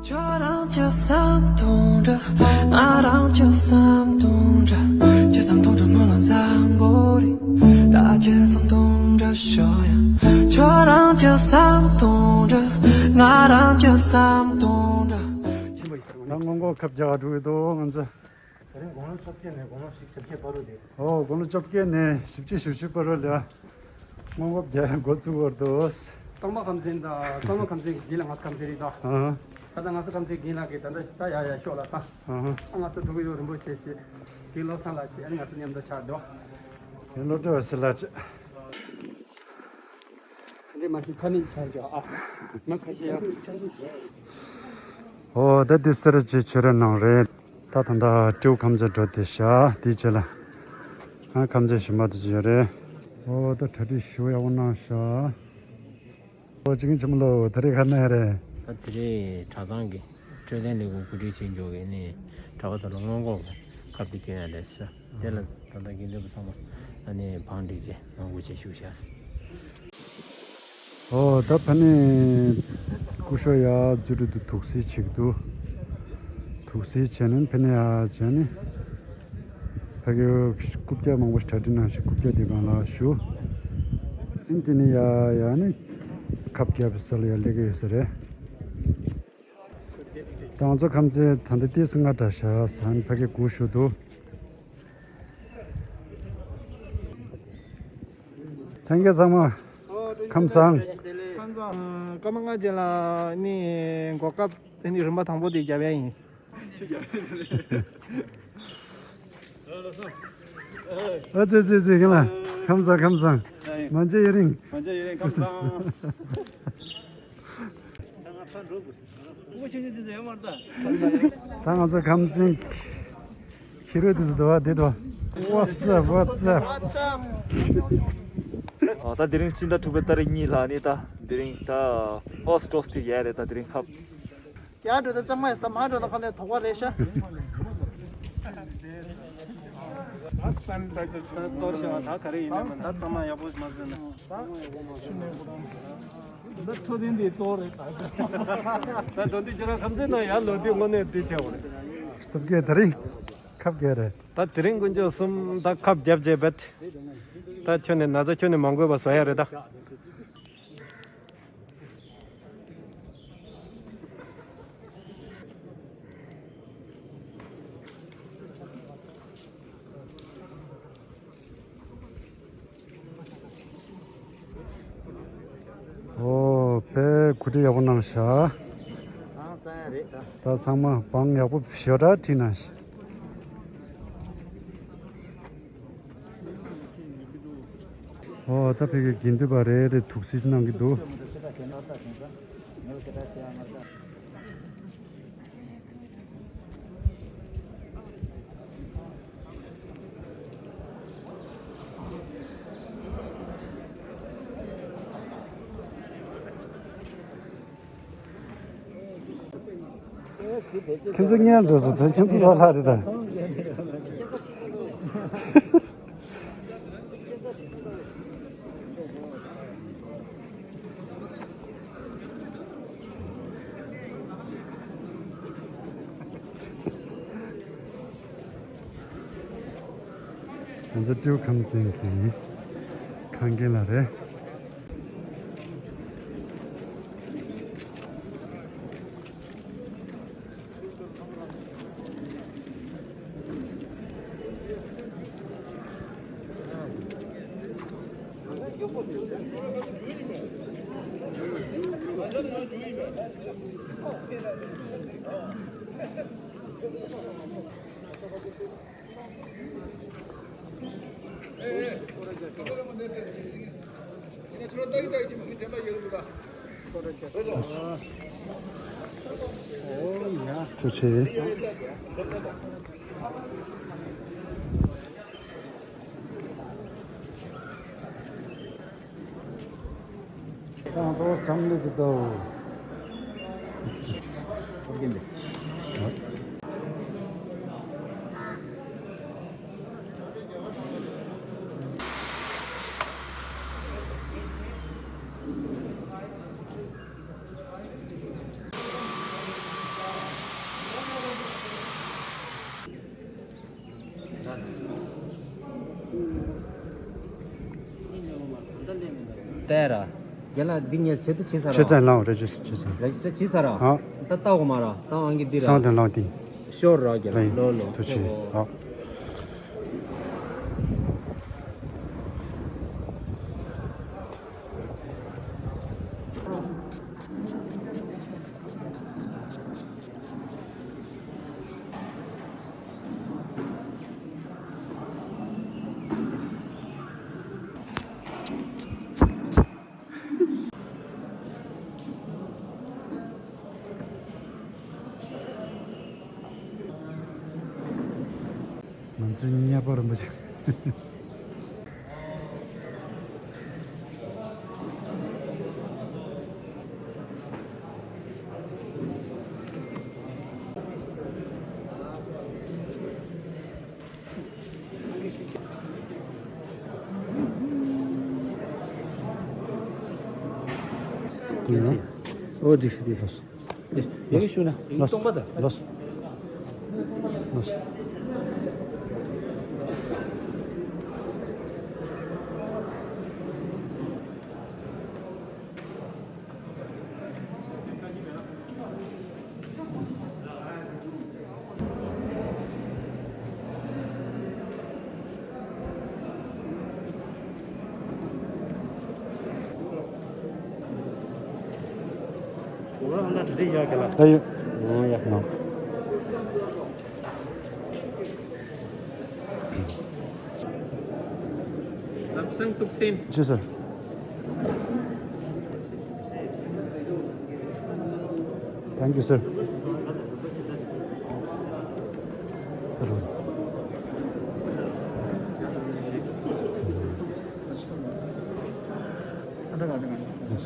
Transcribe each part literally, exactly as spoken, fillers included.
ཁྱོད་རང་ཅི་བསམ་དུང་འདྲ། ང་རང་ཅི་བསམ་དུང་འདྲ། ཅི་བསམ་དུང་འདྲ་མོ་ལ་འཛམ་བུ་རི། ད་ཅི་བསམ་དུང་འདྲ་ཤོ་ཡ། ཁྱོད་རང་ཅི་བསམ་དུང་འདྲ། ང་རང་ཅི་བསམ་དུང་འདྲ། ད་སྔོན་འགོག་ཁབ་རྒྱག་འགྲོ་གི་འདུག་ང་ཚོ། དེ་རིང་དགུང་ལོ་བཅོ་བརྒྱད་ནས་དགུང་ལོ་བཞི་བཅུ་བརྒྱད་བར་དུ་རེད། ཨོ། དགུང་ལོ་བཅོ་བརྒྱད་ནས་བཞི་བཅུ་ཞེ་བཞི་བར་དུ་ལ་སྔོན་འགོག་རྒྱག་འགོ་བཙུགས་པར་འདུག་སྟག་མོ་ཁམས་ཚན་དང་སྟག་མོ་ཁམས་ཚན་གྱི་རྗེས་ལ་ང་ཚོ་ཁམས་ཚན་རེད་དོ། ཨ། ད་ལྟ་ང་ཚོ་ཁམས་ཚན་རྒན་ལགས་ཀྱིས་ད་ལྟ་ད་ཡ་ཡ་ཤོག་ལ་སང་། ཨ། ང་ཚོ་འགྲོ་གི་ཡོད། རིན་པོ་ཆེ་ཞེས་རྒན་བློ་བཟང་ལགས་ཀྱིས་ཨ་ནི་ང་ཚོ་མཉམ་དུ་ཆགས་འགྲོ། རྒན་བློ་གྲོས་ཟེར་ལགས་ཀྱིས། འདི་མ་ཤི་ཁ་ནི་ཆ་འཇོག་ཨ། མ་ཁ་ཤི་ཡ། ཨོ། ད་འདི་སེ་ར་བྱེས་ཆོས་ར་ནང་རེད། ད་ད་ལྟ་སྤྲེའུ་ཁམས་ཚན་འགྲོ་དེ་བཞག་དེའི་རྗེས་ལ། ཨ། ཁམས་ཚན་གཞན་པ་དེ་ཅི་ཡོད་རེད། ཨོ། ད་གྲ་སྒྲིག་ཞུ་ཡག་པོ་གནང་ཤག་ཨོ། ཅི་གིན་ཆི་མོ་ལོ། ད་རེས་ག་ནས་རེད། ད་དེ་རིང་གྲྭ་ཚང་གི་འཕྲོད་བསྟེན་ལས་ཁུངས་གོ་སྒྲིག་བྱེད་འཇོག་གི་ནི་གྲྭ་པ་ཚོ་ལ་སྔོན་འགོག་གི་ཁབ་དེ་སྐྱོན་ཡ་རེད་ཟེར། དེ་ལ་ད་ལྟ་དགེ་འདུན་པ་ཚང་མ་ཨ་ནི་བང་སྒྲིག་བྱས་ངང་སྒུག་བྱས་བཞུགས་ཤག་ཨོ། ད་ཕ་ནི་སྐུ་ཞབས་ཡ་རྫུ་འཕྲུལ་དུ་དུག་སེལ་བྱེད་ཀྱི་འདུག་དུག་སེལ་བྱས་ནས་ཕ་ནི་ཡ་བྱས་ནས་ཕ་གི་རྐུབ་བཀྱག་མང་པོ་ཞིག་གྲ་སྒྲིག་གནང་ཞིག་རྐུབ་བཀྱག་དེ་སྒང་ལ་བཞུགས། ཨིན་དེ་ནི་ཡ་ཡ་ནི་ཁབ་བརྒྱབ་པའི་ས་ལ་ཡ་སླེབས་ཀྱི་ཡོད་ས་རེད། ད་ང་ཚོ་ཁམས་ཚན་ད་ལྟ་ཏིས་ལྔ་གྲ་ཤག་ཟ་ནི་ཕ་གི་སྒུག་བཞུགས་འདུག་ལྷན་རྒྱས་ཚང་མ་ཁམས་བཟང་། ཁམས་བཟང་། སྐར་མ་ལྔ་རྗེས་ལ་ནི་འགོག་ཁབ་དེ་ནི་རིམ་པ་དང་པོ་དེ་རྒྱབ་ཡ་ཡིན། ཨ་ཙི་ཙི་ཙི། ག་ལ། ཁམས་བཟང་། ཁམས་བཟང་། མ་མཇལ་ཡུན་རིང་། མ་མཇལ་ཡུན་རིང་། ཁམས་བཟང་། ད་ང་ཚོ་ཁམས་ཚན་གྱི་ཤེས་རོགས་དེ་ཚོ་འདུག་བ། དེ་འདུག་བ། What's up? What's up? ཨ། ད་དེ་རིང་སྤྱི་ཟླ་དྲུག་པའི་ཏ་རིག་གཉིས་ལ་ནི་ད་དེ་རིང་ད་first dose དེ་རྒྱག་ཡ་རེད། ད་དེ་རིང་ཁབ། ཡར་འགྲོ་ད་གཙང་མ་ཡིན་ད་མར་འགྲོ་ད་ཁ་ནས་དོགས་པ་རེད་ཤག་ད་གཏོར་ཤག་ད་ག་རེ་ཡིན་ན་མིན་ད་གཙང་མ་ཡག་པོ་མ་བཟོས་ན། ད་འཕྲོད་བསྟེན་འདི་གཙོ་བོ་རེད་ད། ད་དོན་དུ་ཁྱོད་རང་ཁམས་ཚན་ནང་ཡར་ལོག་དུས་དངོས་གནས་འདི་བྱས་པ་རེད། སྟོབས་རྒྱས་དེ་རིང་ཁབ་རྒྱག་རེད། ད་དེ་རིང་དཀོན་མཆོག་གསུམ་ད་ཁབ་བརྒྱབ་རྗེས་བེད། ད་ཁྱོད་ནས་ན་ཚ་ཁྱོད་ནས་མ་འགོས་པ་བཟོ་ཡ་རེད་ད། ཨོ། དཔེ་གོ་སྒྲིག་ཡག་པོ་གནང་ཤག་ཧང་སང་ཡ་རེད་ད། ད་ཚང་མ་བང་ཡག་པོ་ཞེ་དྲག་བསྒྲིགས་གནང་ཤག་ཨོ། ད་ཕ་གི་དགེ་འདུན་པ་རེ་རེ་དུག་སེལ་གནང་གི་འདུག་ཁྱེད་ཚོ་སྔོན་འགྲོ་སོང་། ད་ཁྱེད་ཚོ་ལ་ལྷག་རེད་ད། ང་ཚོ་སྤྲེའུ་ཁམས་ཚན་གྱི་ཁང་རྒན་ལགས་རེད། ཐུགས་རྗེ་ཆེ། ཁྱེད་རང་ཚོ་གྲངས་ལས་དེ་ལྟ་བུ། ལྟ་ཡ་ར། རྒན་ལགས་འདི་ངས་བྱེད་དུ་བྱེད་ཚར་ར། བྱེད་ཚར་ལང་རེ་ཇི་སི་བྱེད་ཚར། རེ་ཇི་སི་ཊར་བྱེད་ཚར་ར། ཨ། ད་ལྟ་འོ་མ་ར་སང་ཨང་གི་འདི་ར། སང་དང་ལང་ཏི། ཤོར་ར་རྒན་ལགས་ལོ་ལོ་ཐུགས་རྗེ་ཆེ། ཨོ། ཨ། ང་ཚོའི་ཉེ་པར་མི་ཆགས། འོ་དེ་དེ། ཡ་གི་ཤུ་ན་ཡིན་གཏོང་པ་ད། ལོས། ལོས། ད་ཡོད། ཨོ་ཡ། ནོ། ལམ་སང་ཐུགས་བརྟན། ཇི་སར། Thank you, sir. Yes.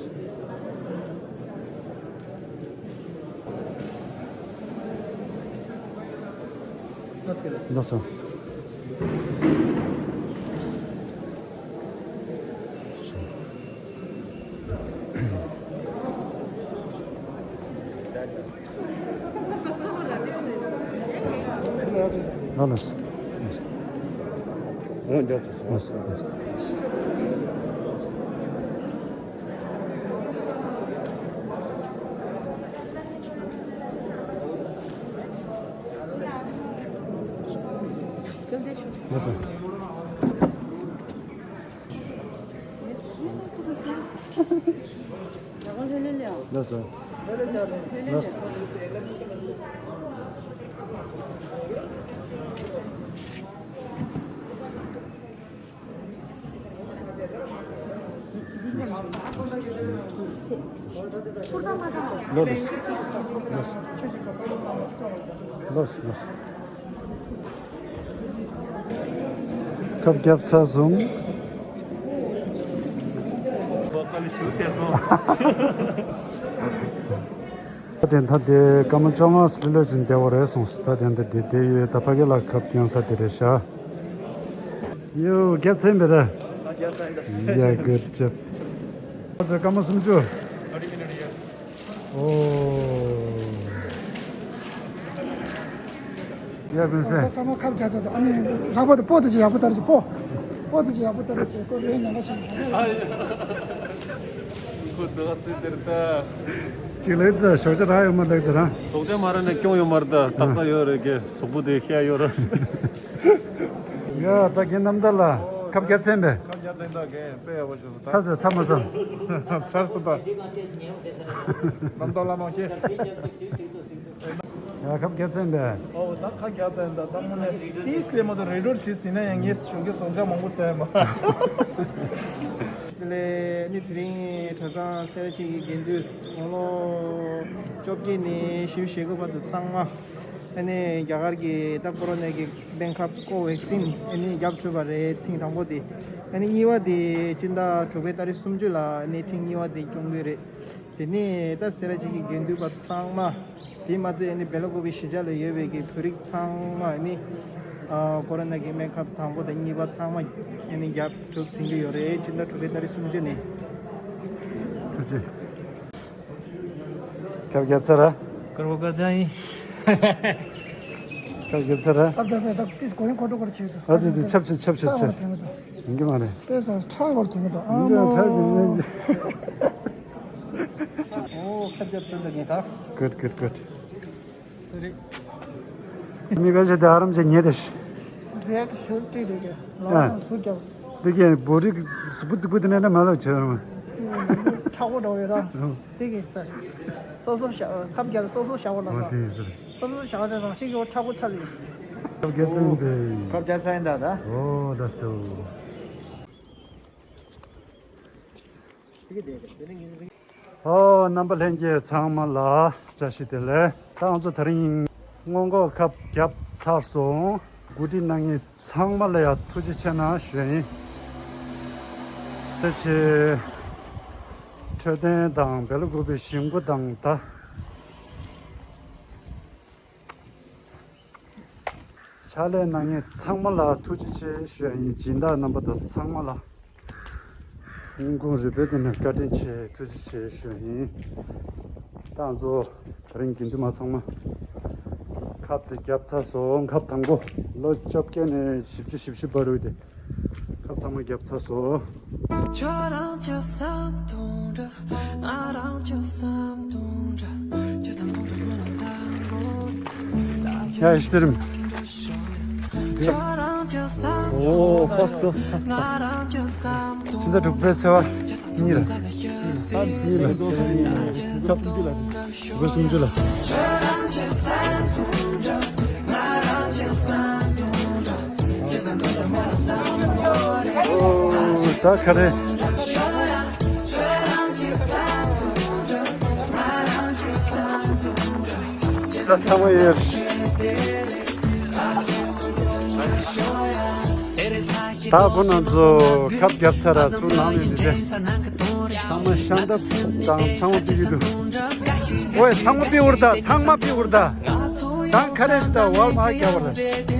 That's all. ལོས། ལོས། ལོས། ལོས། ལོས། ལོས། ལོས། ལོས། ལོས། ལོས། ཁབ་བརྒྱབ་ཚར་སོང་། ད་དེ་ད་དེ་སྐར་མ་བཅོ་ལྔ་ལྷོད་ལྷོད་ཅིག་བསྡད་པ་རེད་སོང་། ད་དེ་ད་དེ་དེ་ཡོད། ད་ཕ་གི་ལ་ཁབ་བརྒྱབ་ས་དེ་རེད་ཤག་ཡོ། བརྒྱབ་ཚར་བས་ད། Yeah, good job. ད་ཚོད་སྐར་མ་སུམ་ཅུ། ཨོ། ཡ་ཀུན་སེ། ཚང་མ་ཁབ་བརྒྱབ་ཚར་འདུག་ཨ་ནི་ལྷག་པར་དུ་སྤོ་དུ་ཅིག་ཡག་པོ་ལྟར་ཅིག་སྤོ། སྤོ་དུ་ཅིག་ཡག་པོ་ལྟར་ཅིག་ཁོ་རེ་ནང་ལ་ཞིག་ཁོ་དུ་སི་དེར་ད། ཅིག་ལེགས་ད་ཞོགས་ཇ་རག་ཡོད་མ་ལེགས་ད་རང་། ཞོགས་ཇ་མ་རག་ནས་སྐྱོང་ཡོད་མ་རེད་ད། ཏག་ཏག་ཡོད་རེད་གི། གཟུགས་པོ་དེ་ཤེས་ཡོད་རེད། ཡ་ད་རྒན་རྣམ་ཐར་ལགས་ཁབ་བརྒྱབ་ཚར་བས། ཁབ་བརྒྱབ་ཚར་འདུག་གས། དཔེ་ཡག་པོ་བྱུང་སོང་ད། ཚར་ཚར་ཚར་མ་ཚར། ཚར་སོང་ད། རྣམ་ཐར་ལགས་མ་ཁྱེད། ཡ་ཁབ་བརྒྱབ་ཚར་བས། ཨོ་ད་ཁ་བརྒྱབ་ཚར་ད། ད་དངོས་གནས་ཏིས་ལས་མ་གཏོགས་རེ་ཌོར་བྱེད་ཟིན་ན་ཡང་ངས་ཞོགས་ཀས་ཟོག་ཇ་མང་པོ་ཟས་མ། དེ་ལས་ནི་དེ་རིང་གྲྭ་ཚང་སེ་ར་བྱེས་ཀྱི་དགེ་འདུན་དགུང་ལོ་བཅོ་བརྒྱད་ནས་བཞི་བཅུ་ཞེ་དགུ་བར་དུ་ཚང་མ་ཨ་ནི་རྒྱ་གར་གྱི་ད་ཀོ་རོ་ནའི་གི་སྨན་ཁབ་ཀོ་ཝེག་སིན་ཨ་ནི་བརྒྱབ་གྲུབ་པ་རེད། ཐེངས་དང་པོ་དེ། ཨ་ནི་གཉིས་པ་དེ་སྤྱི་ཟླ་དྲུག་པའི་ཏ་རིག་སུམ་ཅུ་ལ་ཨ་ནི་ཐེངས་གཉིས་པ་དེ་སྐྱོང་གི་རེད། དེ་ནས་ད་སེ་ར་བྱེས་ཀྱི་དགེ་འདུན་པ་ཚང་མ། དེ་མ་ཚད་ཨ་ནི་སྦེ་ལ་ཀོ་བི་གཞིས་ཆགས་ལ་ཡོད་པའི་གི་བོད་རིགས་ཚང་མ་ཨ་ནི་ཨ་ཀོ་རོ་ནའི་གི་སྨན་ཁབ་དང་པོ་དང་གཉིས་པ་ཚང་མ་ཨ་ནི་བརྒྱབ་གྲུབ་ཟིན་གྱི་ཡོད་རེད། སྤྱི་ཟླ་དྲུག་པའི་ཏ་རིག་སུམ་ཅུ་ནས། ཐུགས་རྗེ་ཆེ། ཁབ་བརྒྱབ་ཚར་ར། ཀར་བོ་ཀར་ཅང་ཡིན། ཡོད་ས་རེད། ཨ་ད་ས་ད་ཏིས་གོ་ཡང་ཁོ་འགྲོ་གར་བྱེད་དོ། ཨ་ཙི་ཙི་ཆབ་ཆེ་ཆབ་ཆེ་ཆེ། ཡིན་གི་མ་རེད། དཔེ་ས་ཁྲག་བར་དུ་མི་དང་ཨ་མོ། ཁྲག་དུ་མི། ཨོ་ཁ་རྒྱབ་ཆེན་དུ་ངེས་ད། Good, good, good. རེད། མི་བེད་ཞེ་དེ་ཨ་རམ་ཅེ་ཉེ་དེ་ཤི། རེད་ཤོར་ཏི་རེད་གི་ལ་ཨ་སུ་རྒྱབ། དེ་གའི་བོ་རིག་སུ་བུ་ཙི་བུ་དེ་ནས་ནས་མ་ལོག་ཆེ་རུང་། ཁྲག་པོ་འགྲོ་བའི་ར། དེ་གའི་ས། སོ་སོ་བཞག་ཁབ་རྒྱབ་སོ་སོ་བཞག་པ་ལ་ས། ཨོ་དེ་ཡིན་ས། སོ་སོ་བཞག་ཅེ་རང་ཤི་གི་ཁྲག་པོ་ཚ་ལི། ཁབ་རྒྱབ་ཚན་དེ། ཁབ་རྒྱབ་ཚན་ད་ད། ཨོ་ད་སོ། ཨོ་རྣམ་པ་ལྷན་རྒྱས་ཚང་མ་ལ་བཀྲ་ཤིས་བདེ་ལེགས། ད་ང་ཚོ་དེ་རིང་སྔོན་འགོག་ཁབ་བརྒྱབ་ཚར་སོང་། གོ་སྒྲིག་གནང་མཁན་ཚང་མ་ལ་ཡང་ཐུགས་རྗེ་ཆེ་གནང་ཞུ་ཡིན། དེ་ཆེ་འཕྲོད་བསྟེན་དང་བེ་ལ་ཀུ་པའི་ཞིང་པ་དང་ད། ཕྱག་ལས་གནང་མཁན་ཚང་མ་ལ་ཐུགས་རྗེ་ཆེ་ཞུ་ཡ་ཡིན། སྦྱིན་བདག་རྣམ་པ་དང་ཚང་མ་ལ་སྙིང་ཁུང་རུས་པའི་གཏིང་ནས་བཀའ་དྲིན་ཆེ་ཐུགས་རྗེ་ཆེ་ཞུ་ཡ་ཡིན། ད་ང་ཚོ་དེ་རིང་དགེ་འདུན་མ་ཚང་མ་ཁབ་དེ་བརྒྱབ་ཚར་སོང་། ཁབ་དང་པོ་ལོ་བཅོ་བརྒྱད་ནས་བཞི་བཅུ་ཞེ་བཞི་བར་དུ་དེ། ཁབ་ཚང་མ་བརྒྱབ་ཚར་སོང་། ཁྱོད་རང་ཅི་བསམ་དུང་འདྲ། ང་རང་ཅི་བསམ་དུང་འདྲ། ཅི་བསམ་དུང་འདྲ་ཁོ་ན་བསམ་དགོས། ཡ་ཡི་ཤི་རིམ། ཁྱོད་རང་ཅི་བསམ་ཨོ་first class། ང་རང་ཅི་བསམ་དུང་ཕྱི་ཟླ་དྲུག་པའི་ཚེས་པ་གཉིས་ལ། གཉིས་ལ། ས་ཕུག་ལ། དགུ་སུམ་ཅུ་ལ། ད་ག་རེ། ས་ཚང་མ་ཡོད། ད་བུ་ནང་ཚོ་ཁབ་བརྒྱབ་ཚར་ར་ཚུར་ནང་ནས་འདི་དེ། ཚང་མ་ཤ་འདབ་དང་ཚང་མ་བརྩི་གི་འདུག་ཨོའི་ཚང་མ་པི་འུར་ད། ཚང་མ་པི་འུར་ད། དང་ཁ་རེ་ཞིག་ད་ཝལ་མ་རྒྱབ་པ་རེད།